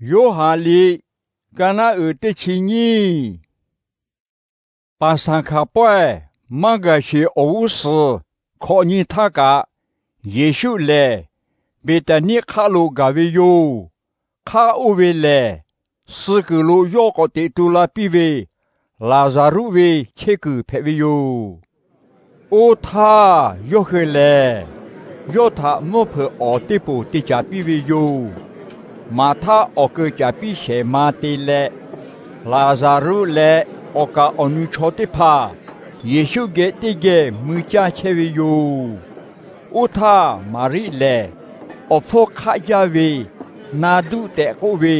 Yoˇhanˬ liꞈ, Kaˍnaˆ uiˍ teˇ chi nyiˇ. Paˍsanˍhkaˍ pawehˇ maˇ gaˬ sheˍ awˬ g'uˇ suhˍ hkawꞈ nyi htaˇ kaꞈ, Yeˍsuˆ lehˬ Beˍtaˍniˆ hk'aˆ lo gaˬ ve yoˬ. Hk'aˆ oˇ ve lehˬ, suh kuiˬ lo yawˇ k'awꞈ teꞈ tu la piˇ ve Laˍzaˍruˆ ve chehˇ kuiˬ hpehꞈ ve yoˬ. Oˇ htaˇ yawˇ hui lehˬ, yawˇ htaꞈ mvuhˇ hpeuꞈ awˍ teˇ poˬ te caˍ piˇ ve yoˬ. Maˍhtaˆ awˬ keu caˍ piˇ shehˍ ma te leh, Laˍzaˍruˆ leh awˬ kaˍ awˬ nu chaw teˇ hpaˍ Yeˍsuˆ geh teˇ geh mui caˇ chehˇ ve yoˬ. Oˇ htaˇ Maˍriˆ lehˬ, awˬ hpfuhˇ hk'aˆ jaˇ ve naˇ duˆ tehꞈ k'oˆ ve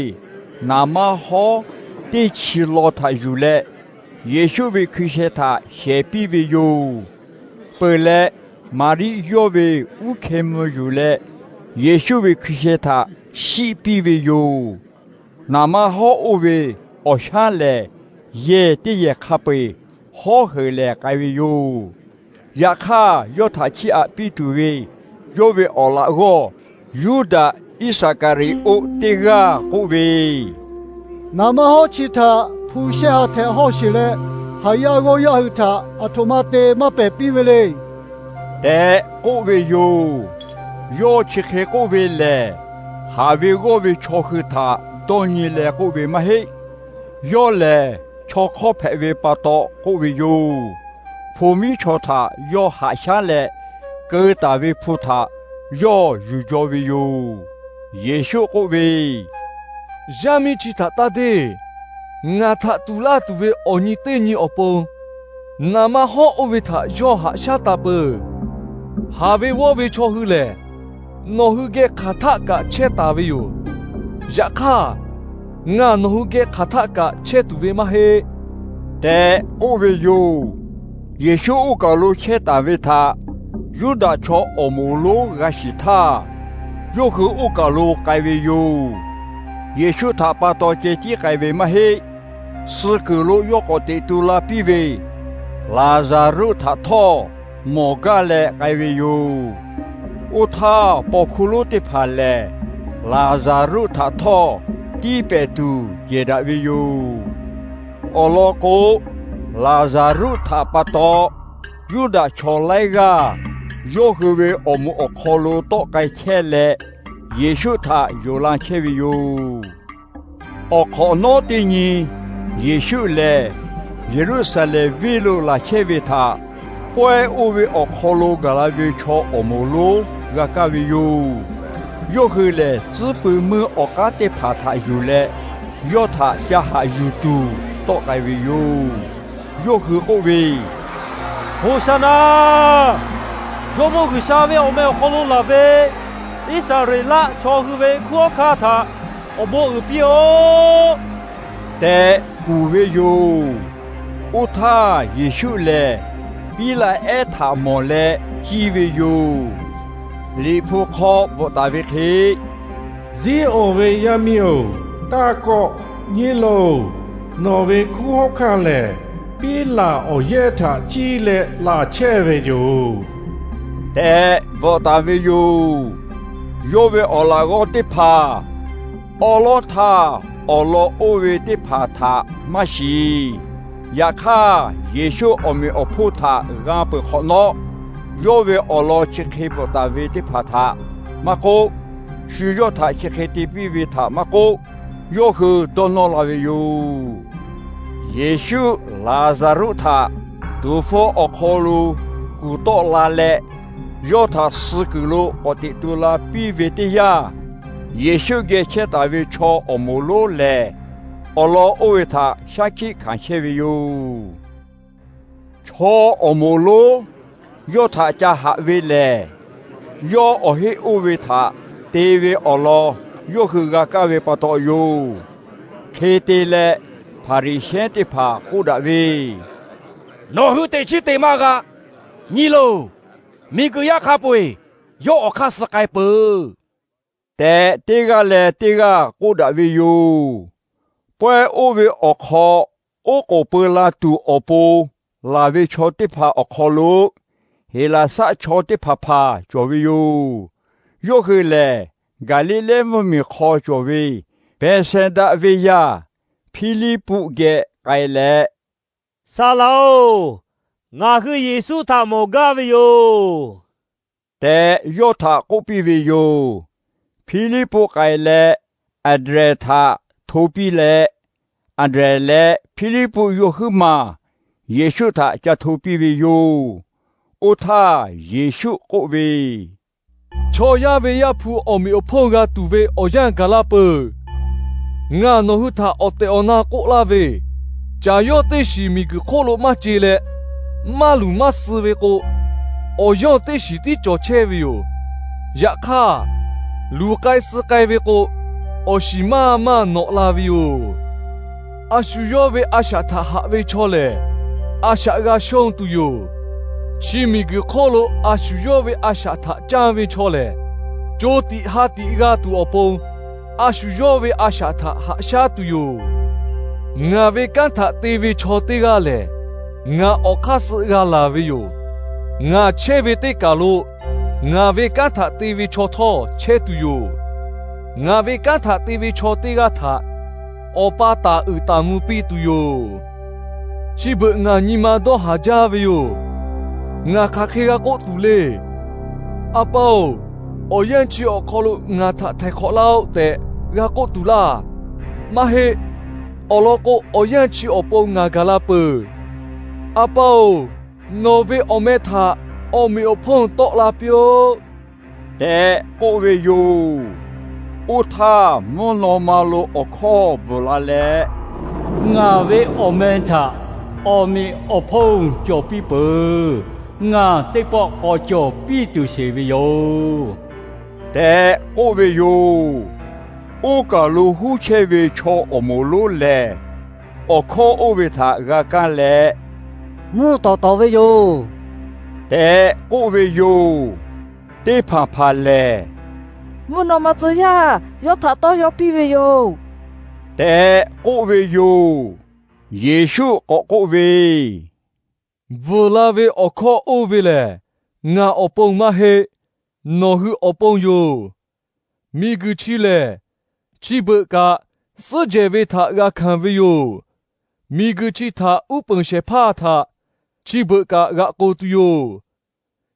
naˍ manˇ hawˉ teˇ chi law htaꞈ yuˬ leh, Yeˍsuˆ ve hkui sheh htaꞈ shehˍ piˇ ve yoˬ. Peuˬ leh, Maˍriˆ yawˇ ve uˉ hkeh mvuh yuˬ leh, Yeˍsuˆ ve hkui sheh htaꞈ shiˆ piˇ ve yoˬ. Naˍ manˇ hawˉ oˇ ve awˬ shaˉ lehˬ, yehˬ teˇ yehˬ hk'a peu-eˬ hawˉ heuˬ lehˍ k'ai ve yoˬ. Yaꞈ hk'aˇ, yawˇ htaꞈ chiˇ aꞈ piˇ tuˬ ve yawˇ ve awˬ laꞈ g'awˇ Yuˇdaꞈ Iˉsaˍkaˍriˍoˆ teˇ g'aˇ k'oˆ ve, Naˍ manˇ hawˉ chi htaꞈ hpu shehˆ ha htehꞈ hawˇ sheˬ leh, haˍ yaˇ g'awˇ yaˇ hui htaꞈ aˬ htoꞈ ma te maˇ pehˬ piˇ ve le tehꞈ k'oˆ ve yoˬ. Yawˇ chi hk'e k'oˆ ve lehˬ, haˍ ve g'awˇ ve chaw hui htaꞈ dawˇ nyi leh k'oˆ ve maˇ heˆ. Yawˇ lehˬ, chaw hk'awˇ hpehꞈ ve pa taw k'oˆ ve yoˬ. Hpu miˉ chaw htaꞈ yawˇ haꞈ shaˉ leh keu taˍ ve hpu htaꞈ yawˇ yuˬ jaw ve yoˬ. Yeˍsuˆ k'oˆ ve, Yaˇ miˇ chi htaꞈ taˇ deˇ. Ngaˬ htaꞈ tuˍ laˇ tuˬ ve awˬ nyi teˇ nyi awˬ pon naˍ manˇ hawˉ oˇ ve htaꞈ yawˇ haꞈ shaˉ taˍ peuˬ. Haˍ ve g'awˇ ve chaw hui lehˬ, nawˬ hui geh hk'aˬ htaˆ kaꞈ chehˇ taˍ ve yoˬ. Yaꞈ hk'aˇ, ngaˬ nawˬ hui geh hk'aˬ htaˆ kaꞈ chehˇ tuˬ ve maˇ heˆ tehꞈ k'oˆ ve yoˬ. Yeˍsuˆ oˇ kaˬ lo chehˇ taˍ ve htaꞈ Yuˇdaꞈ chaw awˬ moˍ lonˉ g'a shiˍ htaˇ, yawˇ hui oˇ kaˬ lo k'ai ve yoˬ. Yeˍsuˆ htaꞈ pa taw ceh tiˉ k'ai ve maˇ heˆ. Suh kuiˬ lo yawˇ k'awꞈ teꞈ tu la piˇ ve Laˍzaˍruˆ htaꞈ htawˇ mawˬ gaˇ leh k'ai ve yoˬ. Oˇ htaˇ, paw hkuˇ lonˉ teˇ hpaˍ lehˬ, Laˍzaˍruˆ htaꞈ htawˇ tiˇ pehˍ tuˬ jehˬ daꞈ ve yoˬ. Awˬ lawn k'o, Laˍzaˍruˆ htaꞈ pa taw Yuˇdaꞈ chaw laiˉ g'aˇ yawˇ hui ve awˬ moˍ awˬ hk'aw lo tawˆ k'ai chehˇ leh, Yeˍsuˆ htaꞈ yonˍ la chehˇ ve yoˬ. Awˬ hk'awꞈ nawˉ teˇ nyi Yeˍsuˆ lehˬ, Yeˍruˆsaˍlehnˍ venˇ lo laˬ chehˇ ve htaꞈ pawehˇ oˇ ve awˬ hk'aw lo gaˬ la ve chaw awˬ moˍ lonˉ g'a kaˇ ve yoˬ. Yawˇ hui lehˬ, tcuhˉ pui meuˇ awˬ k'aˉ teˇ hpaˍ htaꞈ yuˬ leh, yawˇ htaꞈ ca haꞈ yuˬ tuˬ tawˆ k'ai ve yoˬ. Yawˇ hui k'oˆ ve, Hoˍsaˍnaˍ! Jawˇmawˇ G'uiˬsha ve awˬ meh awˬ hk'aw lo laˬ ve Iˉsaˍreˍlaˆ chaw hui ve hkunˉ hawˉ hkanˇ htaꞈ awˬ bon uiˍ piˇ-oˆ tehꞈ kuˬ ve yoˬ. Oˇ htaˇ Yeˍsuˆ lehˬ, Piˉlaꞈ ehˉ htaꞈ mawˬ leh ciˇ ve yoˬ. Liꞈ hpu hk'aw bvuhꞈ taˍ ve hk'e, Ziˉonˍ ve yaˇ miˇ-oˬ, taˇ kawˆ. Nyi loˬ, nawˬ ve hkunˉ hawˉ hkanˇ lehˬ, Piˉlaꞈ awˬ yehˇ htaꞈ ciˇ leh laˬ chehˇ ve yoˬ tehꞈ bvuhꞈ taˍ ve yoˬ. Yawˇ ve awˬ laꞈ g'awˇ teˇ hpaˍ awˉ lawˉ htaˇ awˬ lawn oˇ ve teˇ hpaˍ htaꞈ maˇ shiˍ. Yaꞈ hk'aˇ, Yeˍsuˆ awˬ meꞈ awˬ hponˇ htaꞈ g'a peuˬ hk'awꞈ nawˉ, yawˇ ve awˬ lawn chi hk'e bvuhꞈ taˍ ve teˇ hpaˍ htaꞈ maˇ k'oˆ, shu yawˇ htaꞈ chi hk'e te piˇ ve htaꞈ maˇ k'oˆ, yawˇ hui dawˇ nawˇ la ve yoˬ. Yeˍsuˆ Laˍzaˍruˆ htaꞈ tuˍ hpfuh awˬ hk'aw lo kuˬ tawˆ la leh, yawˇ htaꞈ suh kuiˬ lo k'awꞈ teꞈ tu la piˇ ve teˇ yanˇ, Yeˍsuˆ geh chehˇ taˍ ve chaw awˬ moˍ lonˉ lehˬ, awˬ lawn oˇ ve htaꞈ shaˉ hkiˆ hkanˍ chehˇ ve yoˬ. Chaw awˬ moˍ lonˉ yawˇ htaꞈ ca haꞈ ve lehˬ, yawˇ awˬ heˆ oˇ ve htaꞈ te ve awˬ lawn yawˇ hui g'a kaˇ ve pa taw yoˬ. Hk'e te leh, Hpaˍriˍsehˇ teˇ hpaˍ k'oˆ daꞈ ve, Nawˬ hui teꞈ chiˉ te maˇ g'a. Nyi loˬ, miˬguiˬ yaˇ hk'a peu-eˬ yawˇ awˬ hk'aˇ suh k'ai peuˬ tehꞈ, teˇ g'aˇ leh teˇ g'aˇ k'oˆ daꞈ ve yoˬ. Pawehˇ oˇ ve awˬ hk'aw oˉ k'oˍ peu la tuˬ awˬ pon laˬ ve chaw teˇ hpaˍ awˬ hk'aw lo Heˍlaˍsaˆ chaw teˇ hpaˍ hpaˍ cawˬ ve yoˬ. Yawˇ hui lehˬ, Gaˍliˍlehˇ mvuhˇmiˬ hk'aw cawˬ ve Behˇsehˇdaˆ venˇ yaˇ Hpiˇliˇpuˆ geh k'ai leh, Saˍ laꞈ-oˬ, ngaˬ hui Yeˍsuˆ htaꞈ mawˬ gaˇ ve yoˬ tehꞈ, yawˇ htaꞈ k'oˆ piˇ ve yoˬ. Hpiˇliˇpuˆ k'ai leh, Anˍdrehˍ htaꞈ hto piˇ leh, Anˍdrehˍ leh Hpiˇliˇpuˆ yawˇ huiˉ maˬ Yeˍsuˆ htaꞈ ca hto piˇ ve yoˬ. Oˇ htaˇ Yeˍsuˆ k'oˆ ve, Chaw yaˇ ve Yaˇ hpu awˬ meꞈ awˬ hponˇ g'a tuˬ ve awˬ yanˇ gaˬ la peuˬ. Ngaˬ nawˬ hui htaꞈ awˬ tehˬ awˬ na k'oˆ laˇ ve, caˬ yawˇ teˇ shiˍ miˬguiˬ hk'oˆ lo maˇ ce leh, maˇ luˬ maˇ suh ve k'o, awˬ yawˇ teˇ shiˍ tiˉ cawˬ chehˇ ve yoˬ. Yaꞈ hk'aˇ, luˬ k'ai suh k'ai ve k'o, awˬ shiˍ maˇ maˇ nawꞈ la ve yoˬ. A shu yawˇ ve a shaꞈ htaꞈ haꞈ ve chaw lehˬ, a shaꞈ g'a shonˇ tuˬ yoˬ. Chi miˬguiˬ hk'oˆ lo a shu yawˇ ve a shaꞈ htaꞈ canˇ ve chaw lehˬ, co tiꞈ ha tiꞈ g'a tuˬ awˬ pon, a shu yawˇ ve a shaꞈ htaꞈ haꞈ shaˉ tuˬ yoˬ. Ngaˬ ve kanˉ htaꞈ te ve chaw teˇ g'aˇ lehˬ, ngaˬ awˬ hk'aˇ suh g'a laˬ ve yoˬ. Ngaˬ chehˇ ve teˇ kaˬ lo ngaˬ ve kanˉ htaꞈ te ve chaw htawˇ chehˇ tuˬ yoˬ. Ngaˬ ve kanˉ htaꞈ te ve chaw teˇ g'aˇ htaꞈ Awˬ pa taˍ uiˍ taˍ mvuh piˇ tuˬ yoˬ. Chi beuꞈ ngaˬ nyi ma dawˇ haˍ jaˇ ve yoˬ. Ngaˬ hk'aˬ hk'e g'a k'oˆ tuˬ le. A pa-oˬ, awˬ yanˇ chi awˬ hk'aw lo ngaˬ htaꞈ htaiˍ hk'awꞈ laˇ-oˆ tehꞈ g'a k'oˆ tuˬ laˇ. Maˇ heˆ. Awˬ lawn k'o, awˬ yanˇ chi awˬ pon ngaˬ gaˬ la peuˬ. A pa-oˬ, nawˬ ve awˬ meh htaꞈ awˬ meꞈ awˬ hponˇ tawˆ la piˇ-oˆ tehꞈ k'oˆ ve yoˬ. Oˇ htaˇ mvuhˇ naw ma lo awˬ hkawˇ bvuhˬ la leh, Ngaˬ ve awˬ meh htaꞈ awˬ meꞈ awˬ hponˇ cawˬ piˇ peuˬ. Ngaˬ teˇ pawˆ k'awꞈ cawˬ piˇ tuˬ sheˍ ve yoˬ tehꞈ k'oˆ ve yoˬ. Oˇ kaˬ lo huˉ chehˇ ve chaw awˬ moˍ lonˉ lehˬ, awˬ hkawˇ oˇ ve htaꞈ g'a kaˇ leh, Mvuhˇ tawˍ tawˍ ve yoˬ tehꞈ k'oˆ ve yoˬ. Teˇ hpaˍ hpaˍ lehˬ, Mvuhˇ naw ma tcuh yaˇ yawˇ htaꞈ tawˇ yaw piˇ ve yoˬ tehꞈ k'oˆ ve yoˬ. Yeˍsuˆ k'awꞈ k'oˆ ve, Bvuhˬ la ve awˬ hkawˇ oˇ ve lehˬ, ngaˬ awˬ pon maˇ heˆ, nawˬ hui awˬ pon yoˬ. Miˬguiˬ chi lehˬ, chi beuꞈ kaꞈ suhˉ jehˬ ve htaꞈ g'a hkanˍ ve yoˬ. Miˬguiˬ chi htaꞈ uˉ peunˍ shehˍ hpaˇ htaꞈ chi beuꞈ kaꞈ g'aꞈ k'oˬ tuˬ yoˬ.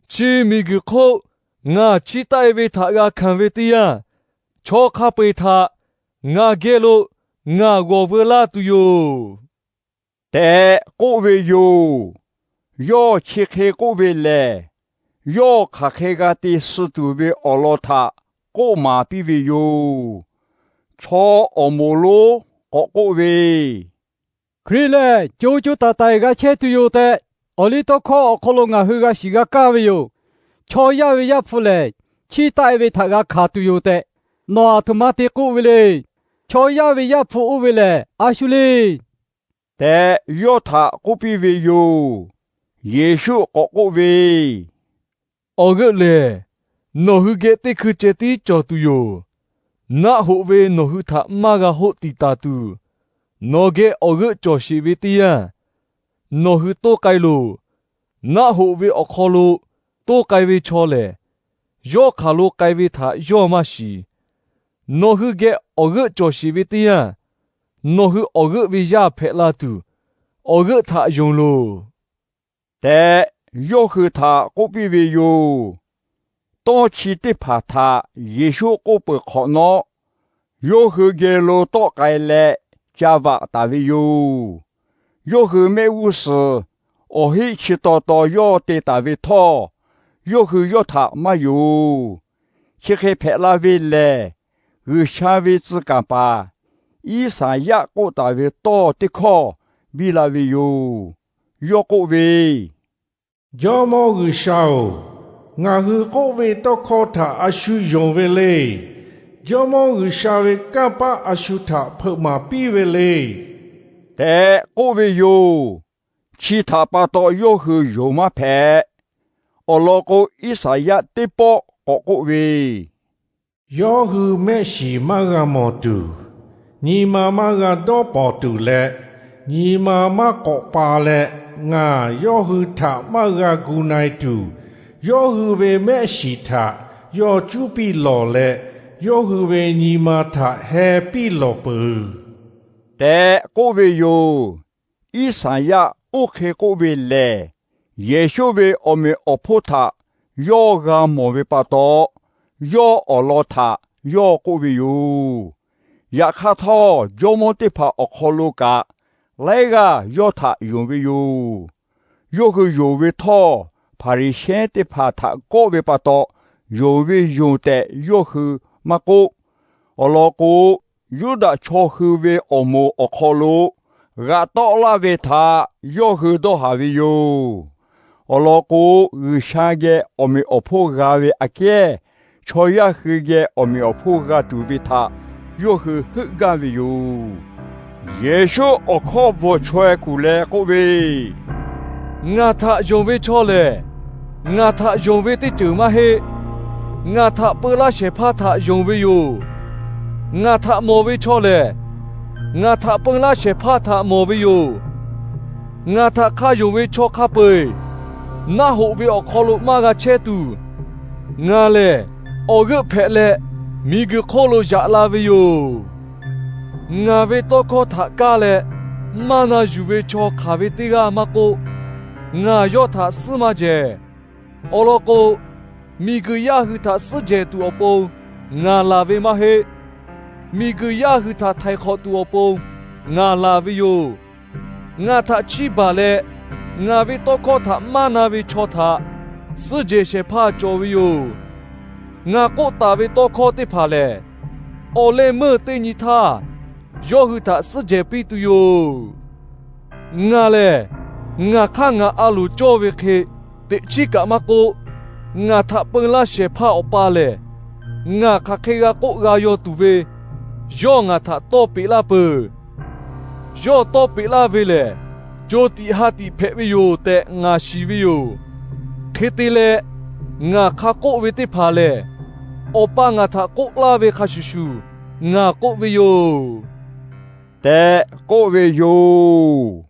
Chi miˬguiˬ hk'oˆ ngaˬ chiˇ taˆ-e ve htaꞈ g'a hkanˍ ve teˇ yanˇ, chaw hk'a peu-eˬ htaꞈ ngaˬ geh lo ngaˬ g'awˬ veu laˇ tuˬ yoˬ tehꞈ k'oˆ ve yoˬ. Yawˇ chi hk'e k'oˆ ve lehˬ, yawˇ hk'aˬ hk'e g'a te suh tuˬ ve awˬ lawn htaꞈ k'oˆ maˍ piˇ ve yoˬ. Chaw awˬ moˍ lonˉ k'awꞈ k'oˆ ve, Hkriꞈ lehˬ co co taiˍ taiˍ g'a chehˇ tuˬ yoˬ tehꞈ, awˬliˇtawˇhkawˇ awˬ hk'aw lo ngaˬ hui g'a shiˍ g'a kaˇ ve yoˬ. Chaw yaˇ ve Yaˇ hpu lehˬ, chiˇ taˆ-e ve htaꞈ g'a hkanˍ tuˬ yoˬ tehꞈ, nawˬ aˬ htoꞈ ma te k'oˆ ve le. Chaw yaˇ ve Yaˇ hpu oˇ ve lehˬ a shu le tehꞈ, yawˇ htaꞈ k'oˆ piˇ ve yoˬ. Yeˍsuˆ k'awꞈ k'oˆ ve, Awˬ g'euˆ lehˬ, nawˬ hui geh teˇ hkui ceh tiˉ cawˬ tuˬ yoˬ. Naˆ hoꞈ ve nawˬ hui htaꞈ maˇ g'a hoˆ tiˍ taˍ tuˬ, nawˬ geh awˬ g'euˆ cawˬ sheˍ ve teˇ yanˇ, nawˬ hui toˇ k'ai loˬ. Naˆ hoꞈ ve awˬ hk'aw lo toˇ k'ai ve chaw lehˬ, yawˇ hk'aˬ lo k'ai ve htaꞈ yawˇ maˇ shiˍ. Nawˬ hui geh awˬ g'euˆ cawˬ sheˍ ve teˇ yanˇ, nawˬ hui awˬ g'euˆ ve yaˇ hpehꞈ la tuˬ, awˬ g'euˆ htaꞈ yonˍ loˬ tehꞈ, yawˇ hui htaꞈ k'oˆ piˇ ve yoˬ. Tawˇ chi teˇ hpaˍ htaꞈ Yeˍsuˆ k'oˆ peuˬ hk'awꞈ nawˉ, yawˇ hui geh lo tawˆ k'ai leh ca vaꞈ taˍ ve yoˬ. Yawˇ hui mehˆ g'uˇ suhˍ awˬ heˆ chi taw taw yawˇ te taˍ ve htawˇ, yawˇ hui yawˇ htaꞈ maˇ yonˍ. Chi hk'e hpehꞈ la ve lehˬ, G'uiˬsha ve tcuh kaˍ paˍ Iˉsaˍyaˆ k'oˆ taˍ ve tawˇ teˇ hkawˇ biˇ la ve yoˬ. Yawˇ k'oˆ ve, Jawˇmawˇ G'uiˬsha-oˬ, ngaˬ hui k'oˆ ve tawˇ hkawˇ htaꞈ a shu yonˍ ve le. Jawˇmawˇ G'uiˬsha ve kanˇ paˆ a shu htaꞈ hpeuꞈ maˍ piˇ ve le tehꞈ k'oˆ ve yoˬ. Chi htaꞈ pa taw yawˇ hui yonˍ maˇ hpehꞈ. Awˬ lawn k'o, Iˉsaˍyaˆ teˇ pawˆ k'awꞈ k'oˆ ve, Yawˇ hui mehˆ shiˍ maˇ g'a mawˬ tuˬ, nyi ma maˇ g'a dawˇ pawnˍ tuˬ leh, nyi ma maˇ k'awꞈ pa leh, ngaˬ yawˇ hui htaꞈ maˇ g'a gu na-e tuˬ, yawˇ hui ve mehˆ shiˍ htaꞈ yawˇ cuˉ piˇ lawˬ leh, yawˇ hui ve nyi ma htaꞈ heh piˇ lawˬ peuˬ tehꞈ k'oˆ ve yoˬ. Iˉsaˍyaˆ oˇ hk'e k'oˆ ve lehˬ, Yeˍsuˆ ve awˬ meꞈ awˬ hponˇ htaꞈ yawˇ g'a mawˬ ve pa taw, yawˇ awˬ lawn htaꞈ yawˇ k'oˆ ve yoˬ. Yaꞈ hk'aˇ htawˇ, jawˇmawˇ teˇ hpaˍ awˬ hk'aw lo kaꞈ, laiˉ g'aˇ yawˇ htaꞈ yonˍ ve yoˬ. Yawˇ hui yonˍ ve htawˇ, Hpaˍriˍsehˇ teˇ hpaˍ htaꞈ kawˆ ve pa taw, yonˍ ve yoˬ tehꞈ yawˇ hui maˇ k'oˆ. Awˬ lawn k'o, Yuˇdaꞈ chaw hui ve awˬ moˍ awˬ hk'aw lo g'aꞈ tawˆ laˇ ve htaꞈ yawˇ hui dawˇ haˍ ve yoˬ. Awˬ lawn k'o, G'uiˬsha geh awˬ meꞈ awˬ hponˇ g'a ve aꞈ kehˉ, chaw yaˇ hui geh awˬ meꞈ awˬ hponˇ g'a tuˬ ve htaꞈ yawˇ hui heuˆ gaˇ ve yoˬ. Yeˍsuˆ awˬ hkawˇ bvuhˬ chaweh kuˬ leh k'oˆ ve, Ngaˬ htaꞈ yonˍ ve chaw lehˬ, ngaˬ htaꞈ yonˍ ve teˇ ceuˬ maˇ heˆ. Ngaˬ htaꞈ peu laˇ shehˍ hpaˇ htaꞈ yonˍ ve yoˬ. Ngaˬ htaꞈ mawˬ ve chaw lehˬ, ngaˬ htaꞈ peu laˇ shehˍ hpaˇ htaꞈ mawˬ ve yoˬ. Ngaˬ htaꞈ hk'a yonˍ ve chaw hk'a peu-eˬ naˆ hoꞈ ve awˬ hk'aw lo maˇ g'a chehˇ tuˬ, ngaˬ lehˬ awˬ g'euˆ hpehꞈ leh miˬguiˬ hk'oˆ lo yaꞈ la ve yoˬ. Ngaˬ ve tawˇ hkawˇ htaꞈ kaˇ leh maˇ na yuˬ ve chaw hk'aˬ ve teˇ g'aˇ maˇ k'oˆ, ngaˬ yawˇ htaꞈ suhˉ maˇ jehˬ. Awˬ lawn k'o, miˬguiˬ yaˇ hui htaꞈ suhˉ jehˬ tuˬ awˬ pon ngaˬ laˬ ve maˇ heˆ. Miˬguiˬ yaˇ hui htaꞈ htaiˍ hk'awꞈ tuˬ awˬ pon ngaˬ laˬ ve yoˬ. Ngaˬ htaꞈ chiˇ baˬ leh ngaˬ ve tawˇ hkawˇ htaꞈ maˇ na ve chaw htaꞈ suhˉ jehˬ shehˍ hpaˇ cawˬ ve yoˬ. Ngaˬ k'oˆ taˍ ve tawˇ hkawˇ teˇ hpaˍ lehˬ, awˬ leh meuˇ teˇ nyi htaˇ yawˇ hui htaꞈ suhˉ jehˬ piˇ tuˬ yoˬ. Ngaˬ lehˬ, ngaˬ hk'aˇ ngaˬ a loˍ cawˇ ve hk'e teꞈ chiˉ kaꞈ maˇ k'oˆ, ngaˬ htaꞈ peu laˇ shehˍ hpaˇ Awˬ pa lehˬ, ngaˬ hk'aˬ hk'e g'a k'oˆ g'a yaw tuˬ ve yawˇ ngaˬ htaꞈ tawˇ peꞈ laˇ peuˬ. Yawˇ tawˇ peꞈ laˇ ve lehˬ, co tiꞈ ha tiꞈ hpehꞈ ve yoˬ tehꞈ ngaˬ shiˍ ve yoˬ. Hk'e te leh, ngaˬ hk'a k'oˆ ve teˇ hpaˍ lehˬ, Awˬ pa ngaˬ htaꞈ k'oˆ laˇ ve hk'a shuˍ shuˍ ngaˬ k'oˆ ve yoˬ tehꞈ k'oˆ ve yoˬ.